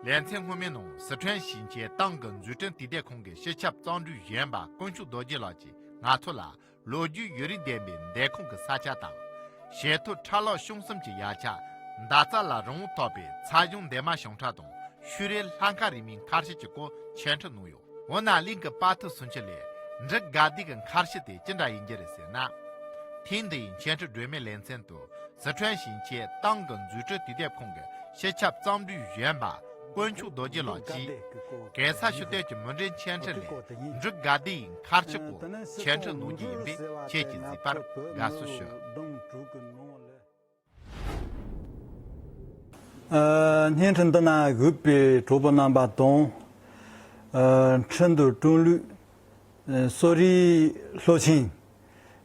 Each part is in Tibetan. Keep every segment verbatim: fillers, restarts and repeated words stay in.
ལེ་ཚན་སྔོན་མའི་ནང་སི་ཁྲོན་ཞིང་ཆེན་ཏང་གི་འཛུགས་སྐྲུན་དུས་དེབ་ཁང་གི་སྤྱི་ཁྱབ་རྩོམ་སྒྲིག་གཞོན་པ་དཀོན་མཆོག་རྡོ་རྗེ་ལགས་ཀྱིས་ང་ཚོ་ལ། ལོ་རྒྱུས་ཡུན་རིང་ལྡན་པའི་མདེལ་ཁང་གི་ས་ཆ་དང་། བྱེ་ཐང་ཁྲ་ལོག་གཤོང་གསུམ་གྱི་ཡ་གྱལ། མདའ་རྩ་ལ་རིང་བོ་ཐོགས་པའི་ཚ་གཞུང་འདན་མ་ཞིང་ཁྲ་དང་ཤུ་རེ་ལྷ་མཁར་རིང་མོའི་མཁར་ཤུལ་གྱི་སྐོར་འཆད་ཁྲིད་གནང་ཡོད། འོ་ན་གླིང་གི་དཔའ་ཐུལ་སུམ་ཅུ་ལས་འབྲུ་དགའ་ལྡན་གྱི་མཁར་ཤུལ་དེ་ཅི་འདྲ་ཡིན་རྒྱུ་རེད་ཟེར་ན། ཐེངས་འདིའི་འཆད་ཁྲིད་སྒྲོན་མེའི་ལེ་ཚན་དུ། སི་ཁྲོན་ཞིང་ཆེན་ཏང་གི་འཛུགས་སྐྲུན་དུས་དེབ་ཁང་གི་སྤྱི་ཁྱབ་རྩོམ་སྒྲིག་གཞོན་པ་དཀོན་མཆོག་རྡོ་རྗེ་ལགས་ཀྱིས། གེ་སར་ཆོས་སྡེ་གི་མུ་འབྲེལ་འཆད་ཁྲིད་ལས་འབྲུ་དགའ་ལྡན་ཡི་མཁར་ཤུལ་སྐོར་འཆད་ཁྲིད་གནང་རྒྱུ་ཡིན་པས་ཁྱེད་ཀྱིས་གཟིགས་པར་དགའ་བསུ་ཞུ། ཨ། བརྙན་འཕྲིན་འདི་ན་གུས་པའི་གྲོགས་པོ་རྣམ་པ་དང་། ཨ། ཁྲིན་ཏུའུ་ཀྲུང་ལུགས། ཨ། གསོ་རིག་སློབ་ཆེན།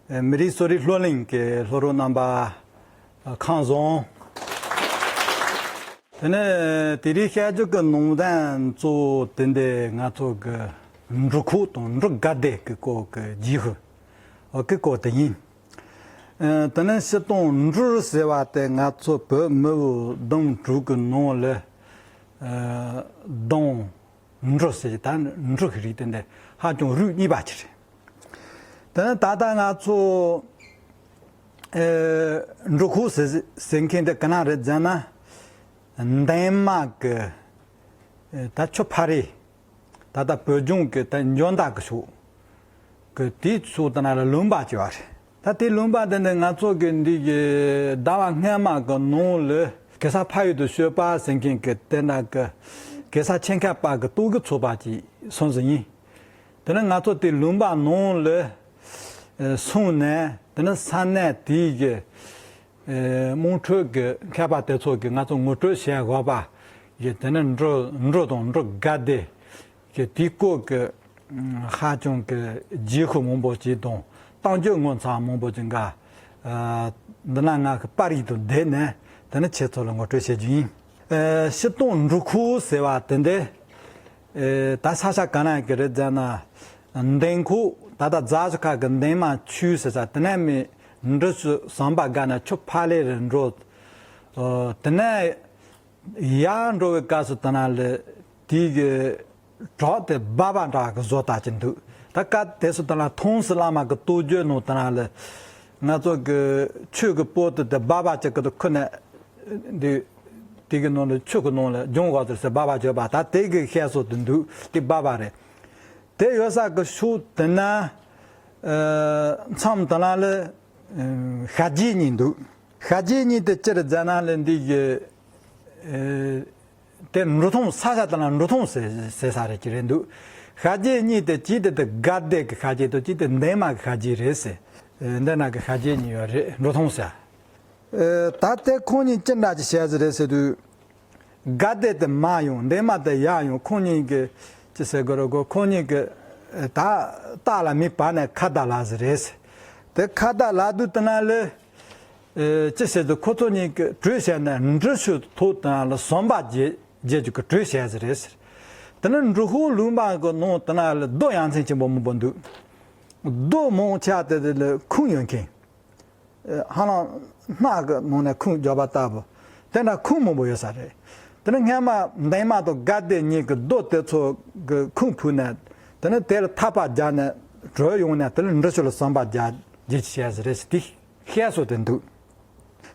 ཨ། མི་རིགས་གསོ་རིག་སློབ་གླིང་གི་སློབ་གྲོགས་རྣམ་པ། ཨ། ཁམས་བཟང་། དེ་ནས་དེ་རིང་བཤད་རྒྱུ་གི་ནང་དོན་གཙོ་བོ་དེ་འདི་ང་ཚོ་གི་འབྲུ་ཁོག་དང་འབྲུ་དགའ་ལྡན་གི་སྐོར་གི་རྗེས་ཤུལ། འོ་གི་སྐོར་དེ་ཡིན། ཨ། དེ་ནས་སྤྱིར་བཏང་འབྲུ་ཟེར་བ་དེ་ང་ཚོ་བོད་མི་བོ་གདུང་དྲུག་གི་ནང་ལ། ཨ། གདུང་། འབྲུ་ཟེར་གྱི་ད་འབྲུ་གི་རིགས་དེ་འདི་ཧ་ཅང་རིགས་གཉིས་པ་ཅིག་རེད། དེ་ནི་ད་ལྟ་ང་ཚོ། ཨེ། འབྲུ་ཁོག་ཟེར་ཟེར་མཁན་དེ་ག་ན་རེད་ཟེར་ན། འདན་མ་གི། ཨེ། ད་ཆུ་ཕ་རེ། ད་ལྟ་བོད་ལྗོངས་ཀྱི་ད་འཇོ་མདའ་གི་ཕྱོགས། གི་དེའི་ཕྱོགས་དེ་ན་ལ་ལུང་པ་ཅིག་ཡོད་རེད། ད་དེ་ལུང་པ་འདི་ནི་ང་ཚོ་གི་འདི་གི་ཟླ་བ་སྔ་མ་གི་ནང་ལ་གེ་སར་ཕ་ཡུལ་དུ་སྐྱོད་པ་ཟེར་མཁན་གི་དེ་འདྲ་གི་གེ་སར་ཆེ་མཁས་པ་གི་རྟོགས་བརྗོད་ཚོགས་པ་ཅིག་སོང་ཟིན་ཡིན། དེ་ནི་ང་ཚོ་དེ་ལུང་པ་ནང་ལ་སོང་ནས་དེ་ནི་ས་གནས་དེའི་གི་དམངས་ཁྲོད་ཀྱི་མཁས་པ་དེ་ཚོ་གིས་ང་ཚོ་ངོ་སྤྲོད་བྱས་དགོས་པ་ཡི་དེ་ནི་འབྲུ་འབྲུ་དང་འབྲུ་དགའ་ལྡན་གྱི་དེའི་སྐོར་གྱི་ཧ་ཅང་གི་རྗེས་ཤུལ་མང་པོ་ཅིག་དང་གཏམ་རྒྱུད་ངོ་མཚར་མང་པོ་ཅིག་འགའ། འདི་ན་ང་གི་པར་རིས་དང་ལྡན་ནས་དེ་ནི་ཁྱེད་ཚོ་ལ་ངོ་སྤྲོད་བྱེད་རྒྱུ་ཡིན། སྤྱིར་བཏང་འབྲུ་ཁོག་ཟེར་བ་དེ་འདི་ད་ས་ཆ་ག་ན་གི་རེད་ཟེར་ན། འདན་ཁོག་ད་ལྟ་རྫ་ཆུ་ཁ་གི་འདན་མ་ཆུ་ཟེར་ས་དེ་ནས་མི་འབྲུ་ཆུ་ཟམ་པ་བརྒལ་ནས་ཆུ་ཕ་ལེ་རུ་འགྲོ། ཨོ། དེ་ནས་ཡར་འགྲོ་བའི་སྐབས་སུ་དེ་ན་ལ་དེའི་གི་བྲག་དེ་སྦལ་པ་འདྲ་གི་བཟོ་ལྟ་ཅིག་འདུག་ད་སྐབས་དེ་སུ་དེ་ན་ཐང་སི་བླ་མ་གི་རྟོགས་བརྗོད་ནང་དེ་ན་ལ་ང་ཚོ་གི་ཆོས་གི་པོ་ཏི་དེ་སྦལ་པ་ཅིག་གི་དུ་ཁུ་ནས་འདི་དེ་གི་ནང་ལ་ཆུ་གི་ནང་ལ་སྦྱོང་དགོས་ཟེར་སྦལ་པ་བརྗོད་པ་ད་དེ་གི་བཤད་སྲོལ་དུ་འདུག་དེ་སྦལ་པ་རེད། དེ་ཡོད་ས་གི་ཕྱོགས་དེ་ན། ཨ། མཚམས་དེ་ན་ལ། ཨ། ཤ་རྗེས་གཉིས་འདུག་ཤ་རྗེས་གཉིས་དེ་སྤྱིར་རྫ་ན་ལ་འདི་གི། ཨ། དེ་འབྲུ་ཐང་ས་ཆ་དེ་ན་འབྲུ་ཐང་ཟེར་ཟེར་ས་རེད་ཀྱི་རེད་འདུག་ཤ་རྗེས་གཉིས་དེ་གཅིག་དེ་དེ་དགའ་ལྡན་གྱི་ཤ་རྗེས་དང་གཅིག་དེ་འདན་མ་གི་ཤ་རྗེས་རེད་ཟེར། ཨ། འདི་ན་གི་ཤ་རྗེས་གཉིས་ཡོད་རེད་འབྲུ་ཐང་ཟེར། ཨ། ད་དེ་ཁོང་གཉིས་ཅི་འདྲ་ཅིག་བྱས་ཟེར་རེད་ཟེར་དུས། དགའ་ལྡན་དེ་མར་ཡོང་འདན་མ་དེ་ཡར་ཡོང་ཁོང་གཉིས་ཀྱི་ཅི་ཟེར་དགོས་རེད་གོ་ཁོང་གཉིས་ཀྱི་ད་རྟ་ལ་མེ་སྤར་ནས་ཁ་བརྡ་ལབ་ཟེར་རེད། དེ་ཁ་བརྡ་ལབ་དུས་དེ་ན་ལ་ཨེ་ཅི་ཟེར་དུས་ཁོ་ཚོ་གཉིས་ཀྱི་གྲོས་བྱས་ནས་འབྲུ་ཆུ་ཐོག་དེ་ན་ལ་ཟམ་པ་བརྒྱད་བརྒྱད་ཅིག་གི་གྲོས་བྱས་ཟེར་རེད། དེ་ནས་འབྲུ་ཁོག་ལུང་པ་གི་ནང་དེ་ན་ལ་རྡོ་ཡ་མཚན་ཆེན་པོ་མང་པོ་འདུག་རྡོ་མང་ཆེ་དེ་དེ་ལ་ཁུངས་ཡོད་མཁན། ཧ་ལམ་སྣ་གི་ནང་ནས་ཁུངས་འཇོག་པ་ལྟ་བུ། དེ་འདྲ་ཁུངས་མང་པོ་ཡོད་ས་རེད། དེ་ནི་སྔ་མ་འདན་མ་དང་དགའ་ལྡན་གཉིས་ཀྱི་རྡོ་དེ་ཚོ་གི་ཁུངས་ཕུག་ནས། དེ་ནི་དེ་ལ་ཐག་པ་རྒྱག་ནས་བྲོས་ཡོང་ནས་དེ་ལ་འབྲུ་ཆུ་ལ་ཟམ་པ་རྒྱག་རྒྱུ་བྱས་ས་རེད་ཟེར་དེ་བཤད་སྲོལ་དེ་འདུག་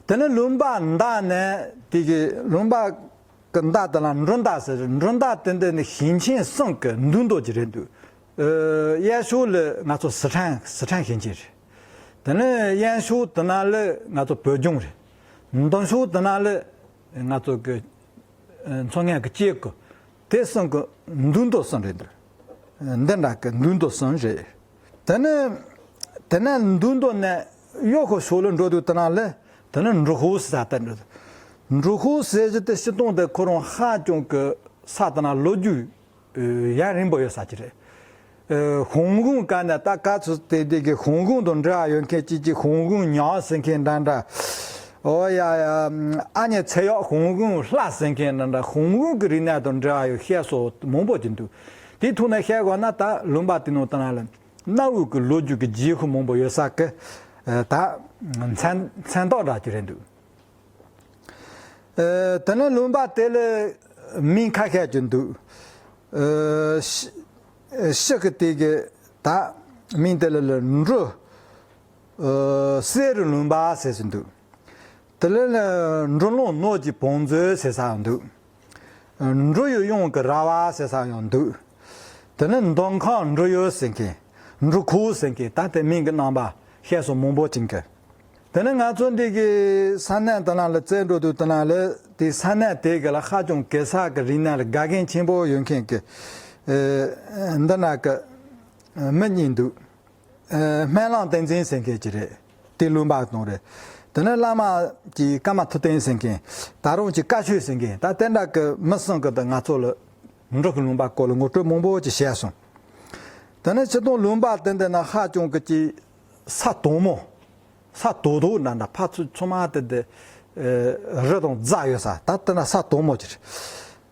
དེ་ནི་ལུང་པ་མདའ་ནས་དེ་གི་ལུང་པ་གི་མདའ་དེ་ལ་འབྲུ་མདའ་ཟེར། འབྲུ་མདའ་དེ་འདི་ནི་ཞིང་ཆེན་གསུམ་གི་འདུས་མདོ་ཅིག་རེད་འདུག་ཨ། གཡས་ཕྱོགས་ལ་ང་ཚོ་སི་ཁྲོན་སི་ཁྲོན་ཞིང་ཆེན་རེད། དེ་ནས་གཡོན་ཕྱོགས་དེ་ན་ལ་ང་ཚོ་བོད་ལྗོངས་རེད། མདུན་ཕྱོགས་དེ་ན་ལ་ང་ཚོ་གི་ཨ་མཚོ་སྔོན་གི་སྐྱེ་དགུ། དེ་གསུམ་གི་འདུས་མདོ་གསུམ་རེད་འདུག་འདི་འདྲ་གི་འདུས་མདོ་གསུམ་རེད། དེ་ནས་དེ་ནས་འདུས་མདོ་ནས་གཡོན་ཕྱོགས་ལ་འགྲོ་དུས་དེ་ན་ལ་དེ་ནས་འབྲུ་ཁོག་ཟེར་ས་དེ་འགྲོ། འབྲུ་ཁོག་ཟེར་གྱི་དེ་སྤྱིར་བཏང་དེ་ཁོ་རང་ཧ་ཅང་གི་ས་དེ་ན་ལོ་རྒྱུས་ཡུན་རིང་པོ་ཡོད་ས་ཅིག་རེད། ཨ། ཧོང་ཀོང་སྐབས་ནས་ད་ག་ཚོད་དེ་དེ་གི་ཧོང་ཀོང་དང་འབྲེལ་བ་ཡོད་མཁན་གཅིག་གཅིག་ཧོང་ཀོང་ཉག་ཟེར་མཁན་འདྲ་འདྲ། ཨོ་ཡ་ཡ། ཨ་མྱེས་ཚེ་གཡོག་ཧོང་ཀོང་ལྷ་ཟེར་མཁན་འདྲ་འདྲ་ཧོང་ཀོང་གི་རིག་གནས་དང་འབྲེལ་བ་ཡོད་བཤད་སྲོལ་མང་པོ་ཅིག་འདུག་དེའི་ཐོག་ནས་བཤད་དགོས་ན་ད་ལུང་པ་དེ་ནང་ད་ན་ལ་གནའ་བོའི་གི་ལོ་རྒྱུས་ཀྱི་རྗེས་ཤུལ་མང་པོ་ཡོད་ས་གི་ད་མཚན་མཚན་རྟགས་འདྲ་ཅིག་རེད་འདུག་ཨ། དེ་ནས་ལུང་པ་དེ་ལ་ མིང་ཁ་ཤས་ཅིག་འདུག། ཨ་ཤི་ཤི་གི་དེ་གི་ད་མིང་དེ་ལ་ལ་འབྲུ་ཨ་གསེར་རི་ལུང་པ་ཟེར་སུ་འདུག། དེ་ལ་ལ་འབྲུ་ལུང་ནོར་གྱི་བང་མཛོད་ཟེར་ས་འདུག། འབྲུ་ཡི་གཡང་གི་ར་བ་ཟེར་ས་ཡང་འདུག། དེ་ནས་མདོ་ཁམས་འབྲུ་ཡུལ་ཟེར་མཁན། འབྲུ་ཁུག་ཟེར་མཁན། ད་དེ་མིང་གི་རྣམ་པ་བཤད་སྲོལ་མང་པོ་ཅིག་གི། དེ་ནས་ང་ཚོ་འདི་གི་ས་གནས་དེ་ན་ལ་བཙལ་འགྲོ་དུས་དེ་ན་ལ་དེ་ས་གནས་དེ་གི་ལ་ཧ་ཅང་གེ་སར་གི་རིག་གནས་ལ་དགའ་མཁན་ཆེན་པོ་ཡོད་མཁན་གི་ཨེ་འདི་ན་གི་མི་གཉིས་འདུག། ཨེ་སྨན་བླ་བསྟན་འཛིན་ཟེར་མཁན་ཅིག་རེད། དེ་ལུང་པ་དང་རེད། དེ་ནས་བླ་མ་གི་ཀརྨ་ཐུབ་བསྟན་ཟེར་མཁན། ད་རུང་གི་བཀའ་ཆོས་ཟེར་མཁན། ད་དེ་འདྲ་གི་མི་གསུམ་གི་ད་ང་ཚོ་ལ་འབྲུ་གི་ལུང་པ་སྐོར་ལ་ངོ་སྤྲོད་མང་པོ་ཅིག་བཤད་སོང་། དེ་ནས་སྤྱིར་བཏང་ལུང་པ་དེ་འདི་ན་ཧ་ཅང་གི་ཅིག་ས་དྭངས་མོ། ས་དོག་དོག་འདྲ་འདྲ་ཕར་ཚུར་ཚང་མ་དེ་དེ་ཨེ་རི་དང་རྫ་ཡོད་ས། ད་དེ་ན་ས་དྭངས་མོ་ཅིག་རེད།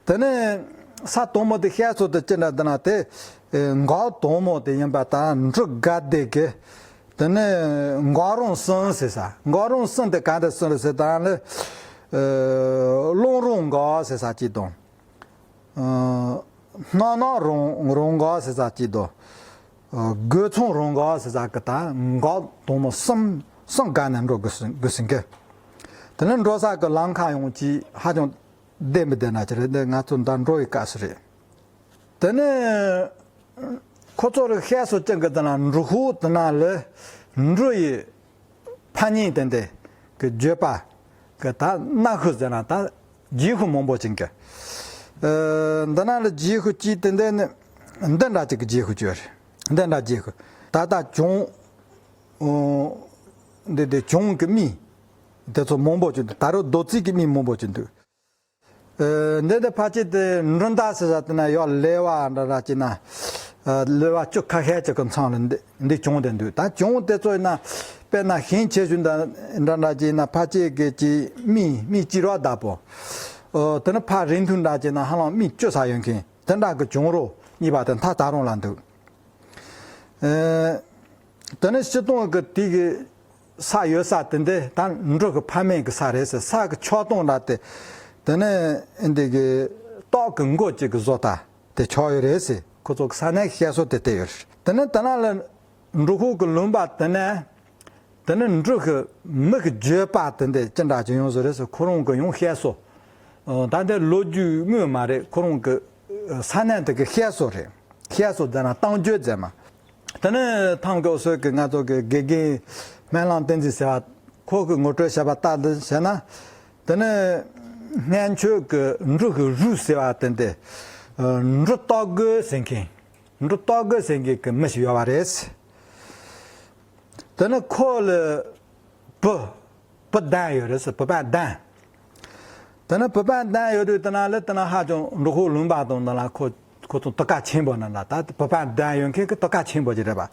དེ་ནས་ས་དྭངས་མོ་དེ་བཤད་སྲོལ་དེ་ཅི་འདྲ་འདི་ན་དེ་ཨེ་མགར་དྭངས་མོ་དེ་ཡིན་པ་ད་འབྲུ་དགའ་བདེ་གི། དེ་ནས་མགར་རོང་གསུམ་ཟེར་ས། མགར་རོང་གསུམ་དེ་ག་འདྲ་གསུམ་རེད་ཟེར་ད་ལ་ཨེ་གླང་རོང་མགར་ཟེར་ས་གཅིག་དང་། ཨ་སྣ་ནག་རོང་རོང་མགར་ཟེར་ས་གཅིག་དང་། ཨ་རྒོད་ཚང་རོང་མགར་ཟེར་ས་གི་ད་མགར་དྭངས་མོ་གསུམ་གསུམ་ག་ནས་འགྲོ་དགོས་ཟིན་དགོས་ཟིན་གི། དེ་ནས་འགྲོ་ས་གི་ལམ་ཁ་ཡང་གཅིག་ཧ་ཅང་བདེ་མི་བདེ་ན་ཅི་རེད། འདི་ང་ཚོ་ད་འགྲོ་བའི་སྐབས་སུ་རེད། དེ་ནས་ཁོ་ཚོ་རིག་བཤད་སྲོལ་ཅན་གི་དེ་ན་འབྲུ་ཁུག་དེ་ན་ལ་འབྲུ་ཡི་ཕ་ཉིན་དེ་འདྲ་གི་བརྗོད་པ་གི་ད་སྣ་ཤུ་ཟེར་ན་ད་རྗེས་ཤུལ་མང་པོ་ཅན་གི། ཨ་འདི་ན་ལ་རྗེས་ཤུལ་གཅིག་དེ་འདྲ་ནི་འདི་འདྲ་ཅིག་གི་རྗེས་ཤུལ་བརྗོད་རེད། འདི་འདྲ་རྗེས་ཤུལ། ད་ལྟ་གྱོང་འདི་འདི་གྱོང་གི་མི་དེ་ཚོ་མང་པོ་ཅིག་འདུག། ད་རུང་རྡོ་རྩིག་གི་མི་མང་པོ་ཅིག་འདུག། ཨ་འདི་འདི་ཕལ་ཆེར་དེ་འབྲུ་མདའ་ཟེར་ས་དེ་ན་ཡོད། ལེ་བ་འདྲ་འདྲ་ཅིག་ན་ཨ་ལེ་བ་བཅུ་ཁ་ཤས་ཅིག་གི་མཚམས་ལ་འདི་འདི་གྱོང་དེ་འདུག། ད་གྱོང་དེ་ཚོ་ཡིན་ན་དཔེར་ན་ཞིང་ཆེ་ཆུང་འདྲ་འདྲ་འདྲ་ཅིག་ན་ཕལ་ཆེར་གི་ཅིག་མི་མི་གཅིག་རོགས་བདག་པོ། ཨོ་དེ་ནི་ཕ་རིང་ཐུང་འདྲ་ཅིག་ན་ཧ་ལམ་མི་བཅུ་ས་ཡོད་མཁན་དེ་འདྲ་གི་གྱོང་རོགས་གཉིས་པ་དེ་མཐའ་ད་རུང་ལ་འདུག། ཨེ། དེ་ནས་སྤྱིར་བཏང་གི་དེ་གི་ས་ཡོད་ས་དེ་འདི་ད་འབྲུ་གི་ཕ་མེས་ཀྱི་ས་རེད་ཟེར། ས་གི་ཆགས་སྟངས་འདྲ་དེ་དེ་ནས་འདི་གི་སྟག་གི་མགོ་གཅིག་གི་བཟོ་ལྟ་དེ་ཆགས་ཡོད་རེད་ཟེར། ཁོ་ཚོ་གི་ས་གནས་བཤད་སྲོལ་དེ་དེ་ཡོད་རེད། དེ་ནས་དེ་ན་ལ་འབྲུ་ཁུག་གི་ལུང་པ་དེ་ནས་དེ་ནས་འབྲུ་གི་མི་གི་བརྗོད་པ་དེ་འདི་ཅི་འདྲ་ཅིག་ཡོང་བཟོ་རེད་ཟེར། ཁོ་རང་གི་ཡང་བཤད་སྲོལ། ཨོ་ད་འདི་ལོ་རྒྱུས་དངོས་མ་རེད། ཁོ་རང་གི་ས་གནས་དེ་གི་བཤད་སྲོལ་རེད། བཤད་སྲོལ་ཟེར་ན་གཏམ་བརྗོད་ཟེར་མ། དེ་ནས་ཐང་གོ་སོད་ཀྱི་ང་ཚོ་གི་དགེ་རྒན་སྨན་བླ་བསྟན་འཛིན་ཟེར་བ་ཁོ་གི་ངོ་སྤྲོད་བྱས་པ་ལྟར་དུ་བྱས་ན། དེ་ནས་སྔན་ཆད་ཀྱི་འབྲུ་གི་རུས་ཟེར་བ་དེ་འདི་འབྲུ་སྟག་རྒོད་ཟེར་མཁན། འབྲུ་སྟག་རྒོད་ཟེར་མཁན་གྱི་མི་ཞིག་ཡོད་པ་རེད། དེ་ནས་ཁོ་ལ་བུ། བུ་གདན་ཡོད་རེད་ཟེར། བུ་དཔོན་གདན། དེ་ནས་བུ་དཔོན་གདན་ཡོད་དུས་དེ་ན་ལ་དེ་ན་ཧ་ཅང་འབྲུ་ཁུག་ལུང་པ་དང་དེ་ན་ཁོ་ཁོ་ཚོ་དུ་ཀ་ཆེན་པོ་ན་ལ་ད་བུ་དཔོན་གདན་ཡོད་མཁན་གྱི་དུ་ཀ་ཆེན་པོ་ཅིག་རེད་པ།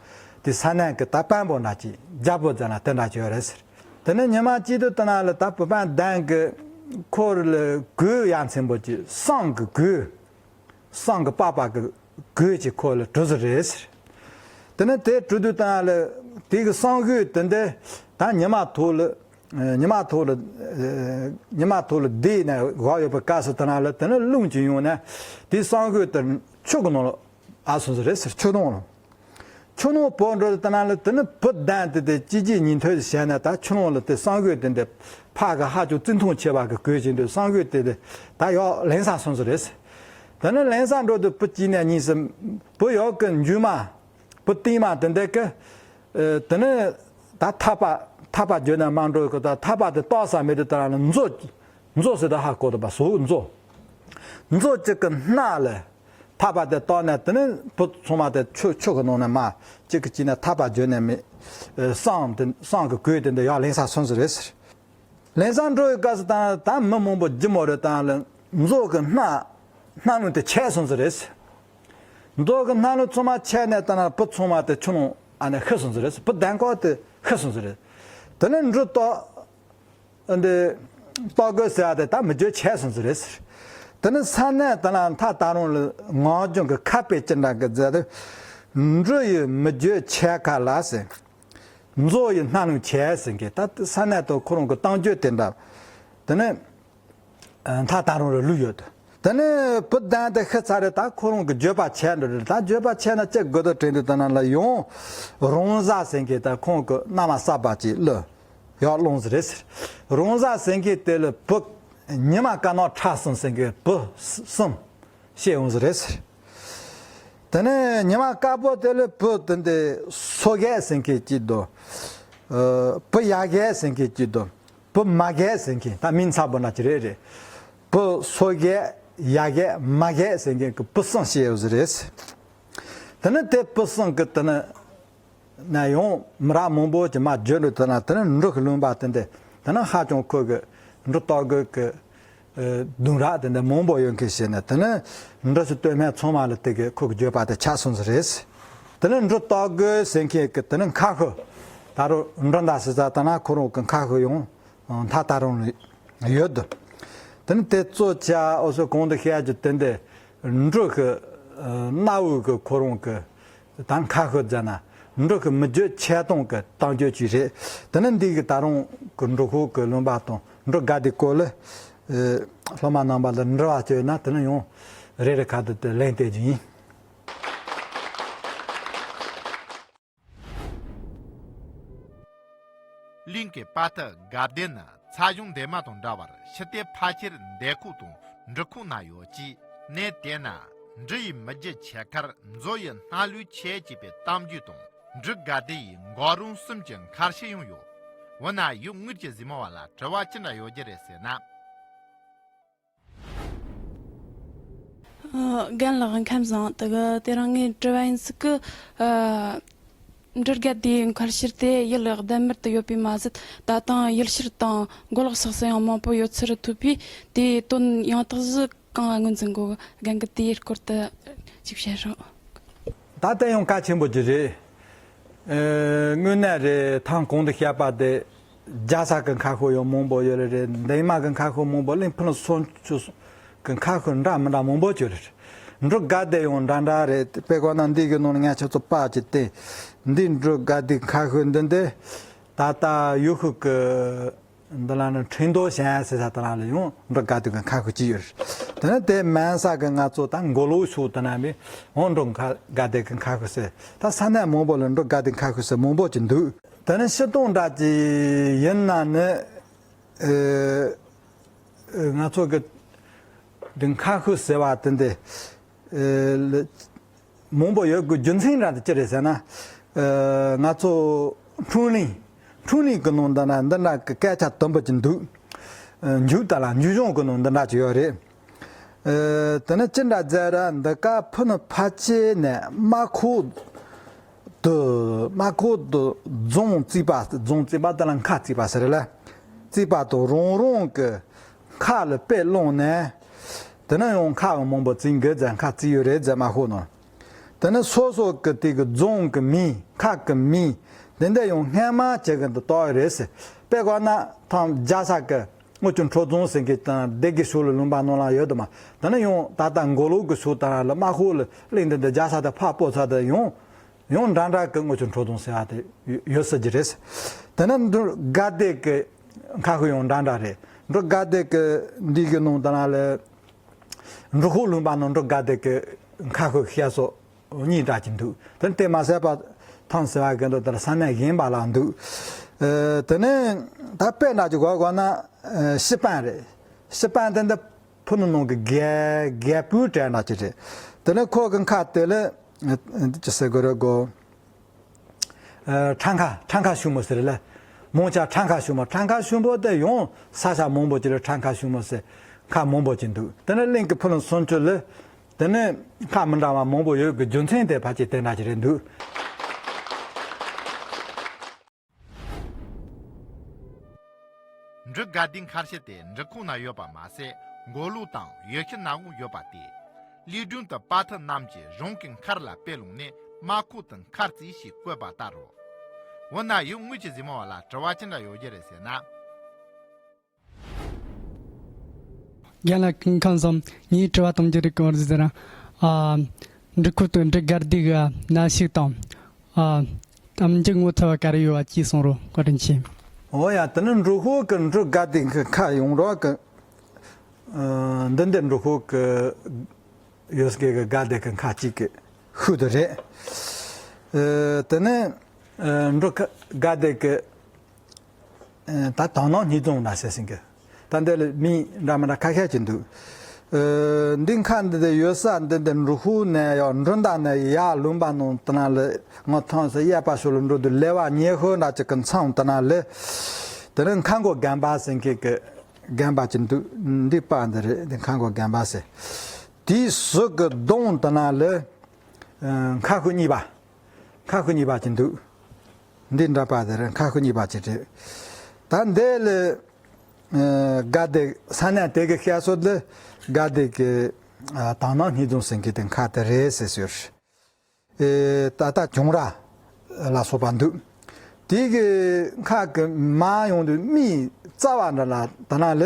དེ་ས་གནས་ཀྱི་ད་དཔོན་པོ་འདྲ་ཅིག་རྒྱལ་པོ་ཟེར་ན་དེ་འདྲ་ཅིག་ཡོད་རེད་ཟེར། དེ་ནས་ཉི་མ་གཅིག་དུ་དེ་ན་ལ་ད་བུ་དཔོན་གདན་གྱི་ཁོ་ལ་གོས་ཡ་མཚན་པོ་ཅིག་བསང་གི་གོས། བསང་གི་པགས་པ་གི་གོས་ཅིག་ཁོ་ལ་གྲུ་ཟིག་རེད་ཟེར། དེ་ནས་དེ་གྲུ་དུས་དང་ལ་དེ་གི་བསང་གོས་དེ་འདི་ད་ཉི་མ་ཐོག་ལ་ཉི་མ་ཐོག་ལ་ཉི་མ་ཐོག་ལ་བསྡད་ནས་བཞག་ཡོད་པའི་སྐབས་སུ་དེ་ན་ལ་དེ་ནས་རླུང་ཅིག་ཡོང་ནས་དེ་བསང་གོས་དེ་ཆུ་གི་ནང་ལ་ཨ་སོང་ཟིག་རེད་ཟེར། ཆུ་ནང་ལ། ཆུ་ནང་བུད་འགྲོ་དེ་ན་ལ་དེ་ནི་བུ་གདན་དེ་དེ་ཅི་ཅི་ཉིན་ཐོས་བྱས་ནས་ད་ཆུ་ནང་ལ་དེ་བསང་གོས་དེ་འདི་ཕ་གི་ཧ་ཅང་བརྩི་མཐོང་ཆེ་བ་གི་གོས་ཅིག་འདུག། བསང་གོས་དེ་དེ་ད་ཡག་ལེན་ས་སོང་ཟིག་རེད། དེ་ནི་ལེན་ས་འགྲོ་དུས་བུ་གཅིག་ནས་གཉིས་སུ་བུ་ཡག་གི་མཇུག་མ་བུ་རྟིང་མ་དེ་འདི་གི་དེ་ནི་ད་ཐག་པ་ཐག་པ་བརྗོད་ནས་མ་འགྲོ་གི་ད་ཐག་པ་དེ་བཏགས་ས་མེད་དུས་ད་ལ་མཛོ་མཛོ་ཟེར་ད་ཧ་གོ་དུ་པ་ཟོག་མཛོ་མཛོ་གཅིག་གི་སྣ་ལ། ཐག་པ་དེ་བཏགས་ནས་དེ་ནས་བུ་ཚང་མ་དེ་ཆུ་ཆུ་གི་ནང་ནས་མ་གཅིག་གི་གཅིག་ནས་ཐག་པ་བརྗོད་ནས་མི་བསང་དེ་བསང་གི་གོས་དེ་འདི་ཡག་ལེན་ས་སོང་ཟིག་རེད་ཟེར། ལེན་ས་འགྲོ་བའི་སྐབས་སུ་ད་ད་མི་མང་པོ་ལྗིད་མོ་རེད། ད་ལ་མཛོ་གི་སྣ་སྣ་ལུང་དེ་ཆད་སོང་ཟིག་རེད་ཟེར། མཛོ་གི་སྣ་ལུང་ཚང་མ་ཆད་ནས་ད་ན་བུ་ཚང་མ་དེ་ཆུ་ནང་ཨ་ནས་ཤི་སོང་ཟིག་རེད་ཟེར། བུ་གདན་ཀོ་དེ་ཤི་སོང་ཟིག་རེད། དེ་ནས་འབྲུ་ཏོག་འདི་སྟག་རྒོད་ཟེར་བ་དེ་ད་མི་བརྗོད་ཆད་སོང་ཟིག་རེད་ཟེར། དེ་ནི་ས་གནས་དེ་ལ་མཐའ་ད་རུང་ལ་ངག་རྒྱུན་གྱི་ཁ་དཔེ་ཅི་འདྲ་གི་མཛད་དེ། འབྲུ་ཡི་མི་བརྗོད་ཆད་ཁ་ལ་ཟེར། མཛོ་ཡི་སྣ་ལུང་ཆད་ཟེར་གི་ད་ས་གནས་དེ་ཁོ་རང་གི་གཏམ་བརྗོད་དེ་འདྲ། དེ་ནི་མཐའ་ད་རུང་ལ་ལུས་ཡོད། དེ་ནས་བུ་ལྡན་དེ་ཤི་ཚར་རེད། ད་ཁོ་རང་གི་བརྗོད་པ་ཆད་འགྲོ་རེད། ད་བརྗོད་པ་ཆད་ན་ཅི་དགོས་དོ་དྲན་དུས་དེ་ན་ལ་ཡང་རང་བཟའ་ཟེར་མཁན་ད་ཁོང་གི་མནའ་མ་གསར་པ་ཅིག་བློས་ཡར་བླངས་ཟིག་རེད་ཟེར། རང་བཟའ་ཟེར་མཁན་དེ་ལ་བུ་ཉི་མ་དཀར་ནག་ཁྲ་གསུམ་ཟེར་མཁན་བུ་གསུམ་སྐྱེས་ཡོང་ཟིག་རེད་ཟེར། དེ་ནས་ཉི་མ་དཀར་པོ་དེ་ལ་བུ་དེ་འདི་སོ་རྒས་ཟེར་མཁན་གཅིག་འདུག་ཨ། བུ་ཡ་རྒས་ཟེར་མཁན་གཅིག་འདུག་བུ་མ་རྒས་ཟེར་མཁན་ད་མིང་ཚ་པོ་ན་ཅི་རེད་རེད། བུ་སོ་རྒས་ཡ་རྒས་མ་རྒས་ཟེར་མཁན་གྱི་བུ་གསུམ་སྐྱེས་ཡོད་ཟིག་རེད། དེ་ནས་དེ་བུ་གསུམ་གྱི་དེ་ནས་ན་ཡང་མི་རབས་མང་པོ་ཅིག་མར་བརྗོད་འགྲོ་དེ་ན་དེ་ནས་འབྲུག་གི་ལུང་པ་དེ་འདི་དེ་ན་ཧ་ཅང་ཁོ་གི་འབྲུག་སྟག་རྒོད་ཀྱི་ཨ། གདུང་རབས་དེ་འདྲ་མང་པོ་ཡོད་མཁན་ཞིག་ནས་དེ་ནས་འབྲུག་ཆུ་སྟོད་སྨད་ཚང་མ་ལ་དེ་གའི་ཁོ་གི་བརྗོད་པ་དེ་ཆགས་སོང་ཟིག་རེད། དེ་ནས་འབྲུག་སྟག་རྒོད་ཟེར་མཁན་གྱི་དེ་ནས་མཁར་ཤུལ་ད་རུང་འབྲུག་མདའ་ཟེར་ས་ད་ན་ཁོ་རང་གི་མཁར་ཤུལ་ཡང་མཐའ་ད་རུང་ཡོད་དོ། དེ་ནས་དེ་གཙོ་ཆེ་འོ་སོ་གོང་དུ་བཤད་རྒྱུ་དེ་འདྲ་འབྲུག་གི་ཨ། གནའ་བོའི་གི་ཁོ་རང་གི་ད་མཁར་ཤུལ་ཟེར་ན་འབྲུག་གི་མི་རྒྱུད་ཆེ་མཐོང་གི་གཏམ་རྒྱུད་ཅིག་རེད། དེ་ནི་འདི་གི་ད་རུང་གི་འབྲུག་ཤོག་གི་ལུང་པ་དང་འབྲུག་དགའ་ལྡན་སྐོར་ལ་ཨེ། སློབ་མ་རྣམ་པ་ལ་འདྲི་བ་བཅོལ་ན་དེ་ནི་ཡང་རེ་རེ་ཁ་ཐུག་ཏུ་ལན་སྟེར་རྒྱུ་ཡིན། གླིང་གི་དཔའ་རྟུལ་དགའ་ལྡན་ནི་ཚ་གཞུང་འདན་མ་དང་འདྲ་བར་ཕྱི་ལྟས་ཕལ་ཆེར་འདན་ཁོག་དང་འབྲི་ཁོག་ན་ཡོད་ཅེས། གནས་དེ་ན་འབྲི་ཡི་མི་རྒྱུད་ཆེ་ཁར་མཛོ་ཡི་སྣ་ལུས་ཆེ་ཅེས་པའི་གཏམ་རྒྱུད་དང་། འབྲུག་དགའ་ལྡན་ཡི་མགོ་རོང་གསུམ་གྱི་མཁར་ཤུལ་ཡང་ཡོད། འོ་ན་ཡུལ་དངོས་ཀྱི་གཟིགས་མོ་བ་ལ་དྲི་བ་ཅི་འདྲ་ཡོད་རྒྱུ་རེད་ཟེར་ན། ཨ། རྒན་ལགས་ཁམས་བཟང་། དེ་ག་དེ་རིང་ངས་དྲི་བ་ཡིན་ཟིག་གི། ཨ། འབྲུག་དགའ་ལྡན་མཁར་ཤུལ་དེ་ཡུལ་གདན་མར་དུ་ཡོད་པས་མ་ཟད། ད་ཐེངས་ཡུལ་ཤུལ་དང་མགོ་ལོག་སོགས་སུ་ཡང་མང་པོ་ཡོད་ཚུལ་ཐོས་པས། དེའི་དོན་ཡང་དག་ཞིག་གང་ངོས་འཛིན་དགོས། རྒན་གྱིས་དེའི་སྐོར་དུ་ཅིག་བཤད་རོགས། ད་ལྟ་ཡང་གལ་ཆེན་པོ་ཅིག་རེད། ཨེ། དངོས་གནས་རེད། ཐེངས་གོང་དུ་བཤད་པ་དེ་རྒྱལ་ས་གི་མཁར་ཤུལ་ཡང་མང་པོ་ཡོད་རེད། འདན་མ་གི་མཁར་ཤུལ་མང་པོ། གླིང་ཕུ་ནུ་སོགས་ཀྱི་མཁར་ཤུལ་འདྲ་མི་འདྲ་མང་པོ་ཅིག་རེད། འབྲུག་དགའ་ལྡན་ཡང་འདྲ་འདྲ་རེད། དཔེ་བཀོད་ན་འདི་གི་ནང་ནས་ངས་ཁྱེད་ཚོ་པར་ཅིག་སྟེར། འདི་འབྲུག་དགའ་ལྡན་མཁར་ཤུལ་འདི་འདི་ད་ལྟ་ཡུལ་ཤུལ་གི་འདི་ལ་ནི་ཁྲིན་ཏོ་ཞན་ཟེར་ས་དེ་ལ་ལ་ཡང་འབྲུག་དགའ་ལྡན་གྱི་མཁར་ཤུལ་གཅིག་ཡོད་རེད། དེ་ནས་དེ་མན་ས་གི་ང་ཚོ་ད་མགོ་ལོག་ཕྱོགས་དེ་ན་མི་འོང་འབྲུག་མཁར་དགའ་ལྡན་གྱི་མཁར་ཤུལ་ཟེར། ད་ས་གནས་མང་པོ་ལ་འབྲུག་དགའ་ལྡན་མཁར་ཤུལ་ཟེར་མང་པོ་ཅིག་འདུག་དེ་ནས་སྤྱིར་བཏང་འདྲ་ཅིག་ཡིན་ན་ནི་ཨེ་ང་ཚོ་གི་འདི་མཁར་ཤུལ་ཟེར་བ་དེ་འདི་ཨེ་ལ་མང་པོ་ཡོད་དགོས་རྒྱུ་མཚན་རང་དེ་ཅི་རེད་ཟེར་ན། ཨེ་ང་ཚོ་འཕྲིན་ལས་འཕྲིན་ལས་ཀྱི་ནང་འདི་ན་འདི་འདྲ་གི་སྐད་ཆ་དུམ་བུ་ཅིག་འདུག་ཨེ་མཇུག་ད་ལ་མཇུག་སྦྱོང་གི་ནང་འདི་འདྲ་ཅིག་ཡོད་རེད། ཨེ་དེ་ནི་ཅི་འདྲ་ཟེར་ར། འདི་ག་ཕུ་ནུ་ཕལ་ཆེར་ནས་རྨ་ཁོག་ཏུ་རྨ་ཁོག་ཏུ་རྫོང་བརྩིགས་པ། རྫོང་བརྩིགས་པ་དེ་ལ་མཁར་བརྩིགས་པ་ཟེར་ལ། བརྩིགས་པ་དང་རང་རང་གི་མཁར་ལ་དཔེ་བླངས་ནས། དེ་ནས་ཡང་མཁར་མང་པོ་བརྩིགས་འགོ་བཙུགས། མཁར་བརྩིགས་ཡོད་རེད་ཟེར། རྨ་ཁོག་ནང་། དེ་ནས་སོ་སོ་གི་དེ་གི་རྫོང་གི་མིང་མཁར་གི་མིང་དེ་འདྲ་ཡང་སྔ་མ་བྱས་གི་འདི་བཏགས་ཡོད་རེད་ཟེར། དཔེ་བཀོད་ན་ཐང་རྒྱལ་ས་གི་དངུལ་ཆུ་ཁྲོ་རྫོང་ཟེར་མཁན་དང་སྡེ་དགེ་ཕྱོགས་ལ་ལུང་པ་ནང་ལ་ཡོད་དོ་མ། དེ་ནས་ཡང་ད་ལྟ་མགོ་ལོག་གི་ཕྱོགས་དང་ལ་རྨ་ཁོག་ལ་གླིང་འདི་འདི་རྒྱལ་ས་དེ་ཕར་སྤོ་ཚར་དེ་ཡང་ཡང་འདྲ་འདྲ་གི་དངུལ་ཆུ་ཁྲོ་རྫོང་ཟེར་བ་དེ་ཡོད་སྲིད་ཀྱི་རེད། དེ་ནས་འབྲུག་དགའ་ལྡན་གི་མཁར་ཤུལ་ཡང་འདྲ་འདྲ་རེད། འབྲུག་དགའ་ལྡན་གི་འདི་གི་ནང་དེ་ན་ལ་འབྲུག་ཤོག་ལུང་པ་ནང་འབྲུག་དགའ་ལྡན་གི་མཁར་ཤུལ་བཤད་སོགས་གཉིས་འདྲ་ཅིག་འདུག་དེ་ནས་དེ་མ་ཟད་པ་ཐང་ཟེར་བ་གི་འདུག་དེ་ལ་ས་གནས་གཞན་པ་ལ་འདུག་ཨེ་དེ་ནས་ད་དཔེ་འདྲ་ཅིག་གོ་དགོས་ན་ཨེ་སྤྱི་དཔོན་རེད། སྤྱི་དཔོན་དེ་འདི་ཕུ་ནུ་ནང་གི་རྒྱལ་རྒྱལ་པོའི་གྲས་འདྲ་ཅིག་རེད། དེ་ནས་ཁོ་གི་མཁར་དེ་ལ་ཨེ་འདི་ཅི་ཟེར་དགོས་རེད་གོ། ཨ་ཁྲ་མཁར། ཁྲ་མཁར་ཕྱུག་མོ་ཟེར་ལ། མོང་ཆ་ཁྲ་མཁར་ཕྱུག་མོ། ཁྲ་མཁར་ཕྱུག་མོ་དེ་ཡང་ས་ཆ་མང་པོ་ཅིག་ལ་ཁྲ་མཁར་ཕྱུག་མོ་ཟེར་མཁར་མང་པོ་ཅིག་འདུག་དེ་ནས་གླིང་གི་ཕུ་ནུ་སུམ་ཅུ་ལ་དེ་ནས་མཁར་མི་འདྲ་བ་མང་པོ་ཡོད་དགོས་རྒྱུ་མཚན་དེ་ཕལ་ཆེར་དེ་འདྲ་ཅིག་རེད་འདུག་འབྲུག་དགའ་ལྡན་མཁར་ཤུལ་དེ་འབྲི་ཁུག་ན་ཡོད་པ་མ་ཟད། མགོ་ལོག་དང་ཡུལ་ཤུལ་ན་འོང་ཡོད་པ་སྟེ། གླིང་སྒྲུང་དུ་དཔའ་རྟུལ་རྣམས་ཀྱིས་རང་གི་མཁར་ལ་དཔེ་བླངས་ནས་རྨ་ཁོག་ཏུ་མཁར་བརྩིགས་ཞེས་བཀོད་པ་ལྟར་རོ། འོ་ན་ཡུལ་དངོས་ཀྱི་གཟིགས་མོ་བ་ལ་དྲི་བ་ཅི་འདྲ་ཡོད་རྒྱུ་རེད་ཟེར་ན། རྒན་ལགས་ཁམས་བཟང་། ངས་དྲི་བ་གཏོང་རྒྱུ་རེད་གོ་ཟེར་ན། ཨ། འབྲི་ཁུག་ཏུ་འབྲུག་དགའ་ལྡན་གྱི་གནས་ཤིག་དང་། ཨ། གཏམ་རྒྱུད་ངོ་མཚར་བ་ག་རེ་ཡོད་པ་ཅིག་གསུང་རོགས། བཀའ་དྲིན་ཆེ། འོ་ཡ། དེ་ནི་འབྲི་ཁུག་གི་འབྲུག་དགའ་ལྡན་གྱི་མཁར་ཡོངས་གྲགས་ཀྱི་ ཨ། འདི་འདི་འབྲོག་ཁུལ་གི་ཡོད་ས་གི་དགའ་བདེ་གི་ཁ་གཅིག་གི་ཤུལ་དུ་རེད། ཨ། དེ་ནས་ཨ་འབྲོག་ཁ་དགའ་བདེ་གི་ཨ་ད་དག་སྣང་སྙིང་རྫོང་ན་ཟེར་ཟིན་གི། ད་འདི་ལ་མིང་འདྲ་མི་འདྲ་ཁ་ཤས་ཅིག་འདུག། ཨ། འདི་ཁ་འདི་དེ་ཡོད་ས་འདི་འདི་འབྲོག་ཁུལ་ནས་ཡང་འབྲོག་མདའ་ནས་ཡར་ལུང་པ་ནང་དེ་ན་ལ་ང་ཐང་ས་གཡས་པ་ཤོ་ལ་འགྲོ་དུས་ལེ་བ་ཉེ་ཤོས་འདྲ་ཅིག་གི་མཚམས་དེ་ན་ལ། དེ་ནས་མཁའ་འགོ་དགོན་པ་ཟེར་མཁན་གི་དགོན་པ་ཅིག་འདུག། འདི་པ་འདི་རེད། འདི་མཁའ་འགོ་དགོན་པ་ཟེར། དེའི་ཟུར་གི་གདོང་དེ་ན་ལ། ཨ། མཁར་ཤུལ་གཉིས་པ། མཁར་ཤུལ་གཉིས་པ་ཅིག་འདུག། འདི་འདྲ་པ་དེ་རེད། མཁར་ཤུལ་གཉིས་པ་ཅིག་རེད། ད་འདི་ལ་ཨ་དགའ་བདེ་ས་གནས་དེ་གི་བཤད་སྲོལ་ལ་དགའ་བདེ་གི་ཨ་དག་སྣང་སྙིང་རྫོང་ཟེར་མཁན་དེ་མཁར་དེ་རེད་ཟེར་ཟེར། ཨེ། ད་ལྟ་གྱོང་ར་ལ་སོགས་པ་འདུག། དེ་གི་མཁར་གི་མར་ཡོང་དུས་མིའི་རྩ་བ་འདྲ་ལ་ད་ན་ལ་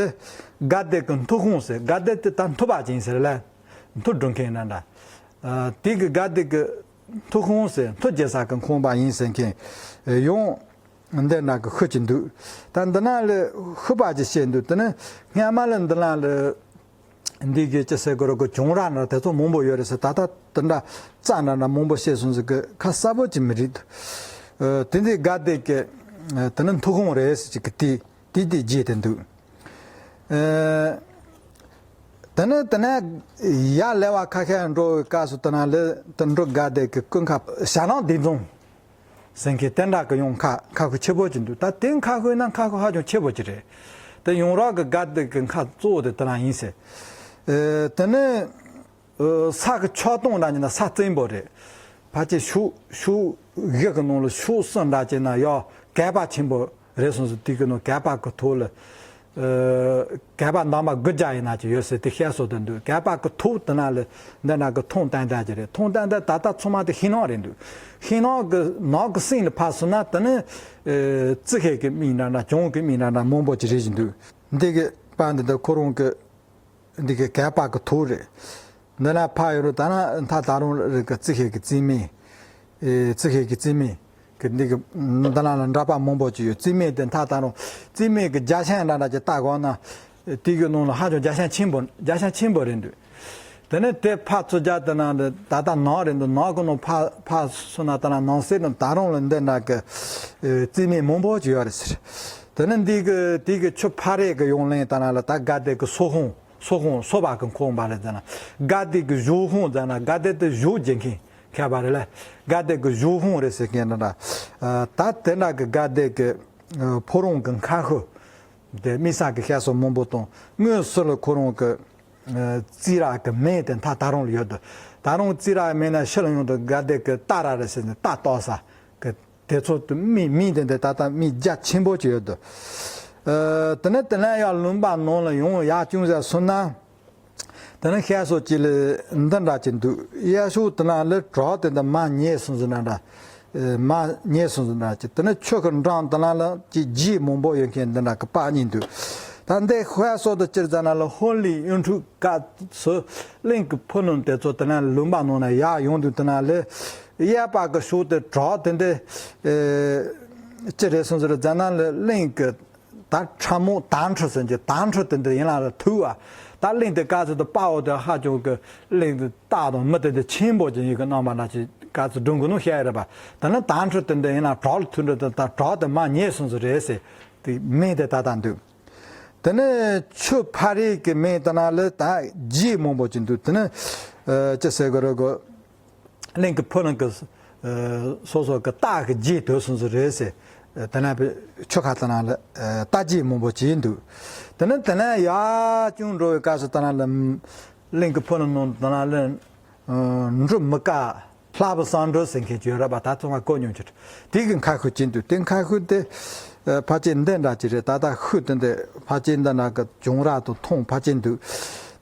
དགའ་བདེ་གི་མཐུ་ཁུང་ཟེར། དགའ་བདེ་དེ་ད་མཐུ་བ་ཅན་ཟེར་ལ། མཐུ་སྒྲུབ་མཁན་འདྲ་འདྲ། ཨ། དེ་གི་དགའ་བདེ་གི་མཐུ་ཁུང་ཟེར། མཐུ་རྒྱག་ས་གི་ཁང་པ་ཡིན་ཟེར་མཁན་ཡང་འདི་ན་གི་ཤུལ་ཅིག་འདུག། ད་འདི་ན་ལ་ཤུལ་པ་ཅིག་བཤད་འདུག། དེ་ནི་སྔ་མ་ལ་འདི་ན་ལ་འདི་གི་ཅི་ཟེར་གི་རོ་གི་གྱོང་ར་འདྲ་དེ་ཚོ་མང་པོ་ཡོད་རེད་ཟེར། ད་ལྟ་དེ་འདྲ་རྩ་འདྲ་འདྲ་མང་པོ་བཤད་སོང་ཟེར་གི་ཁ་གསལ་པོ་ཅིག་མི་རིག། ཨ། དེ་འདི་དགའ་བདེ་གི་དེ་ནི་མཐུ་ཁུང་རེད་ཟེར་ཅིག་གི་དེ། དེ་དེ་རྗེས་དེ་འདུག། ཨ། དེ་ནས་དེ་ནས་ཡར་ལེ་བ་ཁ་ཤས་འགྲོ་བའི་སྐབས་སུ་དེ་ན་ལ་དེ་འབྲོག་དགའ་བདེ་གི་སྐུ་མཁར་ཞྭ་ནག་བདེ་འཛོམས་ཟེར་མཁན་དེ་འདྲ་གི་ཡང་མཁར་མཁར་ཤུལ་ཆེ་པོ་ཅིག་འདུག། ད་དེ་མཁར་ཤུལ་ན་མཁར་ཤུལ་ཧ་ཅང་ཆེ་པོ་ཅིག་རེད། དེ་ཡོངས་གྲགས་ཀྱི་དགའ་བདེ་གི་མཁར་གཙོ་བོ་དེ་དེ་ན་ཡིན་ཟེར། ཨ། དེ་ནས་ཨ་ས་གི་ཆགས་སྟངས་འདྲ་ཡིན་ན་ས་བཙན་པོ་རེད། ཕལ་ཆེར་ཕྱོགས་ཕྱོགས་བཞི་གི་ནང་ལ་ཕྱོགས་གསུམ་འདྲ་བྱས་ན་ཡང་གད་པ་ཆེན་པོ་རེད་སོང་ཟེར། དེ་གི་ནང་གད་པ་གི་ཐོག་ལ། ཨ། གད་པ་འདབ་མ་དགུ་བརྒྱ་ཡིན་ན་ཅིག་ཡོད་ཟེར། དེ་བཤད་སྲོལ་དེ་འདུག། གད་པ་གི་ཐོག་དེ་ན་ལ་འདི་ན་གི་ཐང་བསྟན་བསྡད་ཀྱི་རེད། ཐང་བསྟན་བསྡད་ད་ལྟ་ཚང་མ་དེ་ཤིང་ནགས་རེད་འདུག། ཤིང་ནགས་གི་ནགས་གི་གསེང་ལ་ཕར་སོང་ན་དེ་ནི་ཨ་རྩི་ཤིང་གི་མིང་འདྲ་འདྲ་གྱོང་གི་མིང་འདྲ་འདྲ་མང་པོ་ཅིག་རེད་བཞིན་འདུག། འདི་གི་པ་འདི་འདི་ཁོ་རང་གི་འདི་གི་གད་པ་གི་ཐོག་རེད། འདི་ན་ཕར་ཡོང་རུང་ད་ན་མཐའ་ད་རུང་རི་གི་རྩི་ཤིང་གི་རྩི་སྨན། ཨེ། རྩི་ཤིང་གི་རྩི་སྨན་གི་འདི་གི་འདི་ན་ལ་འདྲ་པ་མང་པོ་ཅིག་ཡོད། རྩི་སྨན་དེ་མཐའ་ད་རུང་རྩི་སྨན་གི་རྒྱ་ཤན་འདྲ་འདྲ་ཅིག་བལྟ་དགོས་ན། དེ་གི་ནང་ལ་ཧ་ཅང་རྒྱ་ཤན་ཆེན་པོ་རྒྱ་ཤན་ཆེན་པོ་རེད་འདུག། དེ་ནས་དེ་ཕར་ཚུར་རྒྱ་དེ་ན་ད་ལྟ་ནགས་རེད་འདུག། ནགས་གི་ནང་ཕར་ཕར་སོང་ན་ད་ན་ནགས་གསེབ་ནང་ད་རུང་ལ་འདི་འདྲ་གི་ཨེ་རྩི་སྨན་མང་པོ་ཅིག་ཡོད་རེད་ཟེར། དེ་ནས་འདི་གི་དེ་གི་ཆུ་ཕ་རེ་གི་ཡོང་ལེན་ད་ན་ལ་ད་དགའ་བདེ་གི་སོག་ཧོང་། སོག་ཧོང་སོག་པ་གི་ཁོངས་པ་རེད་ཟེར་ན། དགའ་བདེ་གི་བཞོག་ཧོང་ཟེར་ན་དགའ་བདེ་དེ་བཞོག་རྒྱག་མཁན་ཁྱད་པར་རེད་ལ། དགའ་བདེ་གི་བཞོག་ཧོང་རེད་ཟེར་མཁན་འདྲ་འདྲ། ཨ། ད་དེ་འདྲ་གི་དགའ་བདེ་གི་ཨ་ཕོ་རོང་གི་མཁར་ཤུལ་དེ་དམིགས་བསལ་གི་བཤད་སྲོལ་མང་པོ་དང་། དངོས་སུ་ལ་ཁོ་རང་གི་ཨ་རྩི་རག་གི་མེ་དེ་མཐའ་ད་རུང་ལ་ཡོད་དོ། ད་རུང་རྩི་རག་མེ་ན་ཕྱི་ལ་ཡོང་དུས་དགའ་བདེ་གི་རྟ་ར་རེད་ཟེར་ནས་རྟ་གཏོར་ས་གི་དེ་ཚོ་དུ་མི་མི་དེ་འདི་ད་ལྟ་མི་རྒྱ་ཆེན་པོ་ཅིག་ཡོད་དོ། ཨ། དེ་ནས་དེ་ནས་ཡར་ལུང་པ་ནང་ལ་ཡོང་ཡར་ཅུང་ཟད་སོང་ན། དེ་ནས་བཤད་སྲོལ་གཅིག་ལ་འདི་འདྲ་ཅིག་འདུག། གཡས་ཕྱོགས་དེ་ན་ལ་བྲག་དེ་འདི་མར་ཉེ་སོང་ཟེར་ན་འདྲ། ཨེ། མར་ཉེ་སོང་ཟེར་ན་འདྲ་ཅིག། དེ་ནས་ཆུ་གི་འགྲམ་དེ་ན་ལ་ཅིག་རྗེས་མང་པོ་ཡོད་མཁན་འདི་འདྲ་གི་པར་གཉིས་འདུག། ད་འདི་བཤད་སྲོལ་དུ་སྤྱིར་ཙམ་ན་ལ་ཧོར་གླིང་གཡུ་འབྲུག་སྐབས་སུ་གླིང་གི་ཕུ་ནུ་དེ་ཚོ་དེ་ན་ལུང་པ་ནང་ན་ཡར་ཡོང་དུས་དེ་ན་ལ་གཡས་པ་གི་ཕྱོགས་དེ་བྲག་དེ་འདི་ཨེ་ཅི་རེད་སོང་ཟེར་ཙམ་ན་ལ་གླིང་གི་ད་ཁྲ་མོ་དར་ཕྲུ་ཟེར་གྱི་དར་ཕྲུ་དེ་འདི་ཡིན་ལ་ལ་ཐུག་བ། ད་གླིང་དེ་སྐབས་སུ་དུ་དཔའ་བོ་དེ་ཧ་ཅང་གི་གླིང་དེ་སྟག་དང་མི་དེ་འདི་ཆེན་པོ་ཅིག་ཡིན་གི་རྣམ་པ་འདྲ་ཅིག་སྐབས་སུ་སྒྲུང་གི་ནང་བཤད་ཡོད་རེད་པ། ད་ནི་དར་ཕྲུ་དེ་འདི་ཡིན་ལ་བྲག་ལ་ཐུག་འདྲ་དེ་ད་བྲག་དེ་མར་ཉེ་སོང་ཟེར་རེད་ཟེར། དེ་མིང་དེ་ད་ལྟ་འདུག། དེ་ནས་ཆུ་ཕ་རི་གི་མིང་དེ་ན་ལ་ད་རྗེས་མང་པོ་ཅིག་འདུག། དེ་ནི་ཨ་ཅི་ཟེར་གི་རེད་གོ། གླིང་གི་ཕུ་ནུ་གི་ཨ་སོ་སོ་གི་སྟག་གི་རྗེས་དེད་སོང་ཟེར་རེད་ཟེར། ཨ་དེ་ན་པའི་ཆུ་ཁ་དེ་ན་ལ་ཨ་རྟ་རྗེས་མང་པོ་ཅིག་འདུག། དེ་ནས་དེ་ནས་ཡར་ཅུང་འགྲོ་བའི་སྐབས་སུ་དེ་ན་ལ་གླིང་གི་ཕུ་ནུ་ནང་དེ་ན་ལ་ཨ་འབྲུ་མི་དཀར་ལྷ་བུ་གསང་འབྲུ་ཟེར་མཁན་ཅིག་ཡོད་རེད་པ། ད་ཚང་མ་གོ་མྱོང་གི་རེད། དེ་གི་མཁར་ཤུལ་ཅིག་འདུག། དེ་མཁར་ཤུལ་དེ་ཨ་ཕལ་ཆེར་འདི་འདྲ་ཅིག་རེད། ད་ལྟ་ཤུལ་དེ་འདི་ཕལ་ཆེར་འདི་ན་གི་གྱོང་ར་དང་ཐང་ཕལ་ཆེར་འདུག།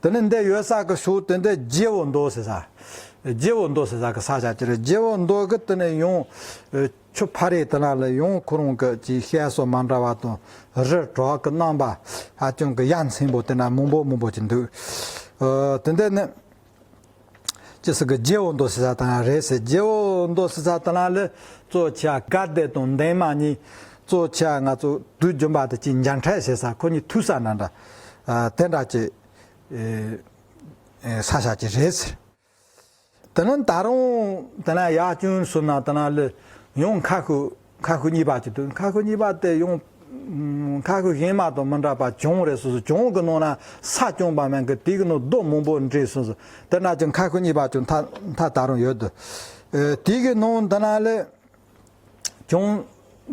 དེ་ནས་འདི་ཡོད་ས་གི་ཕྱོགས་དེ་འདི་རྗེ་བོ་མདོ་ཟེར་ས། རྗེ་བོ་མདོ་ཟེར་ས་གི་ས་ཆ་ཅིག་རེད། རྗེ་བོ་མདོ་གི་དེ་ནས་ཡང་ཨ་ཆུ་ཕ་རི་དེ་ན་ལ་ཡང་ཁོ་རང་གི་ཅིག་བཤད་སྲོལ་མ་འདྲ་བ་དང་རི་བྲག་གི་རྣམ་པ་ཧ་ཅང་གི་ཡ་མཚན་པོ་དེ་ན་མང་པོ་མང་པོ་ཅིག་འདུག། ཨ་དེ་འདི་ནི་ཅི་ཟེར་གི་རྗེ་བོ་མདོ་ཟེར་ས་དང་རེད་ཟེར། རྗེ་བོ་མདོ་ཟེར་ས་དེ་ན་ལ་གཙོ་ཆེ་དགའ་བདེ་དང་འདན་མ་གཉིས་གཙོ་ཆེ་ང་ཚོ་བདུད་འཇོམས་པ་དེ་ཅིག་འཇམ་འཕྲད་ཟེར་ས་ཁོ་གཉིས་ཐུག་ས་ན་འདྲ། ཨ་དེ་འདྲ་ཅིག། ཨེ་ཨེ་ས་ཆ་ཅིག་རེད་ཟེར། དེ་ནས་ད་རུང་དེ་ན་ཡར་བསྐྱོད་སོང་ན་དེ་ན་ལ་ཡང་ཁ་ཤུ་ཁ་ཤུ་གཉིས་པ་ཅིག་འདུག་ཁ་ཤུ་གཉིས་པ་དེ་ཡང་ཁ་ཤུ་གཞན་མ་དང་མི་འདྲ་བ་གྱང་རེད་སོང་ཟེར། གྱང་གི་ནང་ན་ས་རྐྱང་པ་མིན་གི་དེ་གི་ནང་རྡོ་མང་པོ་འདྲེས་སོང་ཟེར། དེ་ན་ཅིག་ཁ་ཤུ་གཉིས་པ་ཅིག་མཐའ་མཐའ་ད་རུང་ཡོད་འདུག་ཨེ་དེ་གི་ནང་དེ་ན་ལ། གྱང་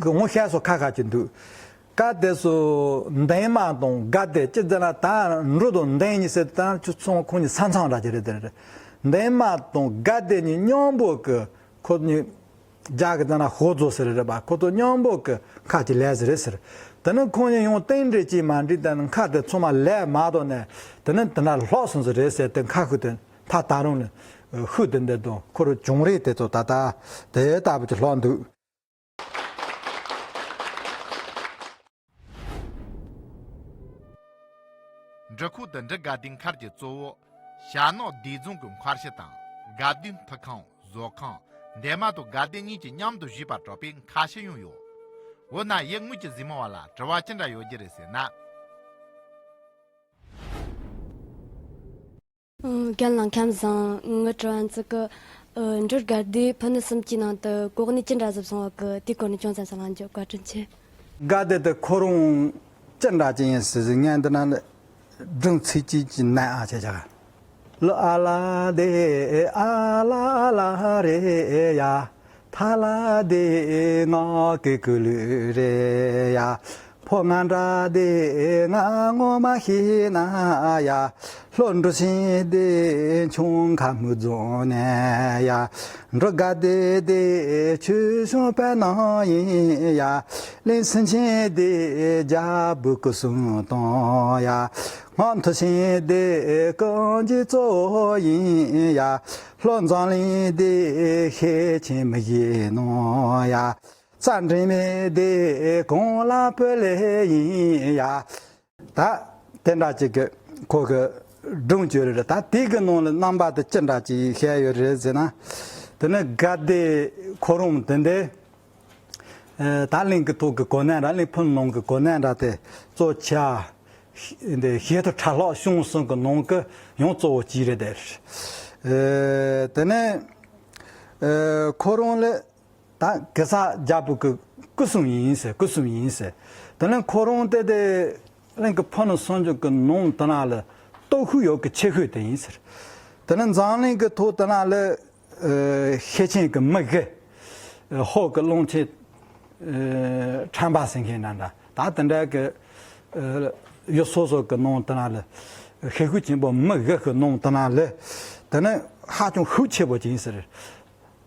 གི་ངོ་ཤེས་སོ་ཁ་ཁ་ཅིག་འདུག་སྐབས་དེ་སུ་འདན་མ་དང་དགའ་བདེ་ཅི་ཟེར་ན་ད་འབྲུ་དང་འདན་གཉིས་ཟེར་ད་ཆུ་ཚང་ཁོང་གཉིས་ས་མཚམས་འདྲ་ཅིག་རེད་དེ་རེད། འདན་མ་དང་དགའ་བདེ་གཉིས་མཉམ་པོ་གི་ཁོ་གཉིས་རྒྱ་གི་ཟེར་ན་ཧོ་ཛོ་ཟེར་རེད་པ། ཁོ་ཚོ་མཉམ་པོ་གི་ཁ་ཅིག་ལས་ཟེར་རེད་ཟེར། དེ་ནས་ཁོང་གཉིས་ཡང་རྟེན་འབྲེལ་ཅིག་མ་འགྲིག་དེ་ནས་ཁ་དེ་ཚང་མ་ལས་མ་གཏོགས་ནས་དེ་ནས་དེ་འདྲ་ལྷག་སོང་ཟེར་རེད་ཟེར་དེ་ཁ་ཤུ་དེ། ད་ད་རུང་ནི་ཤུལ་དེ་འདི་དང་ཁོ་རང་གྱང་རེད་དེ་ཚོ་ད་ལྟ་དེ་ལྟ་བུ་ཅིག་ལྷག་འདུག་འབྲི་ཁུག་དུ་འབྲི་དགའ་ལྡན་མཁར་གྱི་གཙོ་བོ་ཞྭ་ནག་སྡེ་རྫོང་གི་མཁར་ཤུལ་དང་དགའ་ལྡན་ཐུག་ཁང་བཟོ་ཁང་འདན་མ་དང་དགའ་ལྡན་གཉིས་ཀྱིས་མཉམ་དུ་བཞེས་པར་གྲགས་པའི་མཁར་ཤུལ་ཡང་ཡོད། འོ་ན་ཡུལ་དངོས་ཀྱི་གཟིགས་མོ་བ་ལ་དྲི་བ་ཅི་འདྲ་ཡོད་རྒྱུ་རེད་ཟེར་ན། ཨང་། རྒན་ལགས་ཁམས་བཟང་། ངའི་དྲི་བ་འདི་གི། ཨ། འབྲུ་དགའ་བདེ་ཕུ་ནུ་གསུམ་གྱི་ནང་དུ་གོ་གནས་ཅི་འདྲ་ཟིག་བཟུང་བ་གི་དེའི་སྐོར་ནས་ཅུང་ཙམ་ཞིག་གླེང་རྒྱུ་བཀའ་དྲིན་ཆེ། དགའ་བདེ་དེ་ཁོ་རང་ཅི་འདྲ་ཅིག་ཡིན་ཟེར་ཟིན་ངས་འདི་ན་ནི་སྒྲུང་ཚིག་གཅིག་གཅིག་ནས་ཨ་ཆེ་ཆག་ལ་ཨ་ལ་དེ་ཨ་ལ་ལ་རེ་ཡ། ཐ་ལ་དེ་ང་གི་ཀུ་ལུ་རེད་ཡ། ཕོ་ང་འདྲ་དེ་ང་ངོ་མ་ཤེས་ན་ཡ། ལྷོ་འབྲུ་ཆེན་དེ་ཆུང་ཁ་མི་རྫོང་ནས་ཡ། འབྲུ་དགའ་བདེ་དེ་ཆུ་ཤོང་པའི་ནང་ཡིན་ཡ། གླིང་སེང་ཆེན་དེ་རྒྱལ་པོ་སྐུ་སྲུང་དང་ཡ། སྔགས་མཐུ་ཆེན་དེ་གང་གི་གཙོ་བོ་ཡིན་ཡ། ལྷོ་འཛམ་གླིང་འདི་ཤེད་ཆེན་མི་བཞེས་ནོ་ཡ། རྩ་འགྲིག་མེད་འདི་གང་ལ་བོད་ལས་ཡིན་ཡ། ད་དེ་འདྲ་ཅིག་གི་ཁོ་གི་སྒྲུང་བཅོས་རེད། ད་དེ་གི་ནང་ལ་རྣམ་པ་དེ་ཅི་འདྲ་ཅིག་བཤད་ཡོད་རེད་ཟེར་ན། དེ་ནི་དགའ་བདེ་ཁོ་རང་དེ་འདྲའི། ཨ། ད་གླིང་གི་ཐོག་གི་གོ་གནས་འདྲ། གླིང་ཕུ་ནུ་ནང་གི་གོ་གནས་འདྲ་དེ་གཙོ་ཆེ་བ་འདི་ཞལ་ཐུ་ཁྲ་ལྷག་བྱུང་སོང་གི་ནང་གི་ཡང་གཙོ་བོ་གཅིག་རེད་དེ། ཨ། དེ་ནས། ཨ། ཁོ་རང་ལ་ད་གེ་སར་རྒྱལ་པོ་གི་སྐུ་སྲུང་ཡིན་ཟེར། སྐུ་སྲུང་ཡིན་ཟེར། དེ་ནས་ཁོ་རང་དེ་དེ་གླིང་གི་ཕུ་ནུ་སུམ་ཅུ་གི་ནང་དེ་ན་ལ་སྟོབས་ཤུགས་ཡོད་གི་ཆེ་ཤོས་དེ་ཡིན་ཟེར། དེ་ནས་འཛམ་གླིང་གི་ཐོག་དེ་ན་ལ། ཨ། ཤེད་ཆེན་གི་མི་བཞི། ཨ། ཧོར་གི་གླང་ཆེན། ཨ། ཁྲམ་པ་ཟེར་མཁན་འདྲ་འདྲ། ད་དེ་འདྲ་གི། ཨ། ཡུལ་སོ་སོ་གི་ནང་དེ་ན་ལ་ཤེད་ཤུགས་ཆེན་པོ་མི་བཞི་གི་ནང་དེ་ན་ལ། དེ་ནི་ཧ་ཅང་ཤུགས་ཆེ་པོ་ཅིག་ཡིན་ཟེར།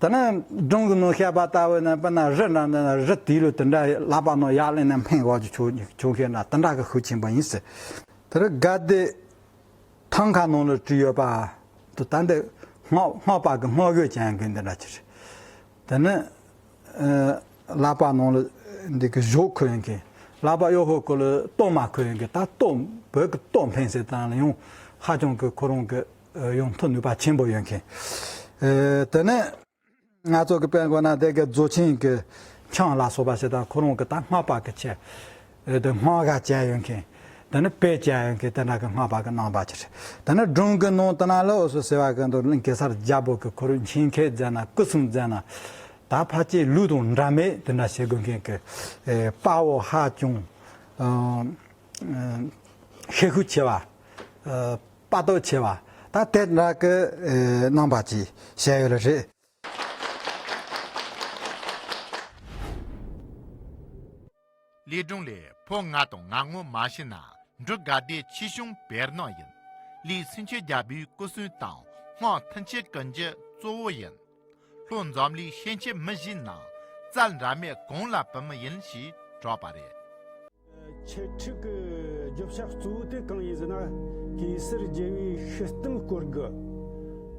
དེ་ནི་སྒྲུང་གི་ནང་བཤད་པ་ལྟ་བུ་ན་དཔེར་ན་རི་འདྲ་འདྲ་ན་རི་དེའི་ལུས་དེ་འདྲ་ལག་པ་ནང་ཡར་ལེན་ནས་འཕེན་འོག་ཅིག་ཆོག་ཆོག་མཁན་འདྲ། དེ་འདྲ་གི་ཤུགས་ཆེན་པོ་ཡིན་ཟེར། དེ་རུ་དགའ་བདེ། ཐང་ཁ་ནང་ལ་བྲིས་ཡོད་པ། དུ་ད་འདི་སྔགས་སྔགས་པ་གི་སྔགས་ཡོད་ཅན་གི་འདི་འདྲ་ཅིག་རེད། དེ་ནི། ཨ། ལག་པ་ནང་ལ་འདི་གི་གཞོགས་འཁོར་ཡོད་མཁན། ལག་པ་གཡོན་ཕྱོགས་ཀོ་ལ་གཏོར་མ་འཁོར་ཡོད་མཁན། ད་གཏོར་བོད་ཀྱི་གཏོར་འཕེན་ཟེར་སྟངས་ལ་ཡང་ཧ་ཅང་གི་ཁོ་རང་གི་ཡང་མཐུ་ནུས་པ་ཆེན་པོ་ཡོད་མཁན། ཨ། དེ་ནི། ང་ཚོ་གི་དཔེ་འགོ་ན་དེ་གི་རྫོགས་ཆེན་གི་འཆང་ལ་སོགས་པ་ཞིག་དང་། ཁོ་རང་གི་ད་སྔགས་པ་གི་ཆེད། ཨེ། དེ་སྔགས་ཀ་བྱས་ཡོད་མཁན། དེ་ནི་དཔེ་བྱས་ཡོད་མཁན། དེ་འདྲ་གི་སྔགས་པ་གི་རྣམ་པ་ཅིག་རེད། དེ་ནི་སྒྲུང་གི་ནང་དེ་ན་ལ་འོ་སོ་ཟེར་བ་གི་འདུག་གླིང་གེ་སར་རྒྱལ་པོ་གི་ཁོ་རང་ཆིང་ཁེ་མཛད་ན་སྐུ་སྲུང་མཛད་ན། ད་ཕལ་ཆེར་ལུགས་དང་འདྲ་མེད་དེ་འདྲ་བྱེད་དགོས་མཁན་གི། ཨེ། དཔའ་བོ་ཧ་ཅང་། ཨ། ཨ། ཤེད་ཤུགས་ཆེ་བ། ཨ། དཔའ་སྟོབས་ཆེ་བ། ད་དེ་འདྲ་གི། ཨེ། རྣམ་པ་ཅིག་བྱས་ཡོད་རེད། གླིང་སྒྲུང་ལས་ཕོ་ང་དང་ང་ངོ་མ་ཤེས་ན། འབྲུ་དགའ་བདེ་ཆོས་སྐྱོང་བེར་ནག་ཡིན། གླིང་སེང་ཆེན་རྒྱལ་པོའི་སྐུ་སྲུང་དང་སྔགས་མཐུ་ཆེན་ཀུན་གྱི་གཙོ་བོ་ཡིན། ལྷོ་འཛམ་གླིང་ཤེད་ཆེན་མི་བཞིའི་ནང་རྩལ་འདྲ་མེད་གང་ལ་བུད་མེད་ཡིན་ཞེས་གྲགས་པ་རེད། འཆད་ཁྲིད་ཀྱི་བརྗོད་བྱ་གཙོ་བོ་དེ་གང་ཡིན་ཟེར་ན། གེ་སར་རྒྱལ་བོའི་ཤུལ་གཏམ་སྐོར་གི།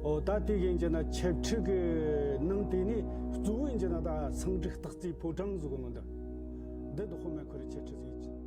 འོ། ད་དེ་གི་ཡིན་གྱི་ན་འཆད་ཁྲིད་ཀྱི་ནང་དེ་ནས་གཙོ་བོ་ཡིན་གྱི་ན་ད་སེང་འབྲུག་སྟག་རྩེའི་ཕོ་བྲང་ཟེར་གོ་ནོ་འདི། འདི་འདི་དཔེ་མེད་ཁོ་རའི་འཆད་ཁྲིད་ཟིག་ཡིན་གྱི།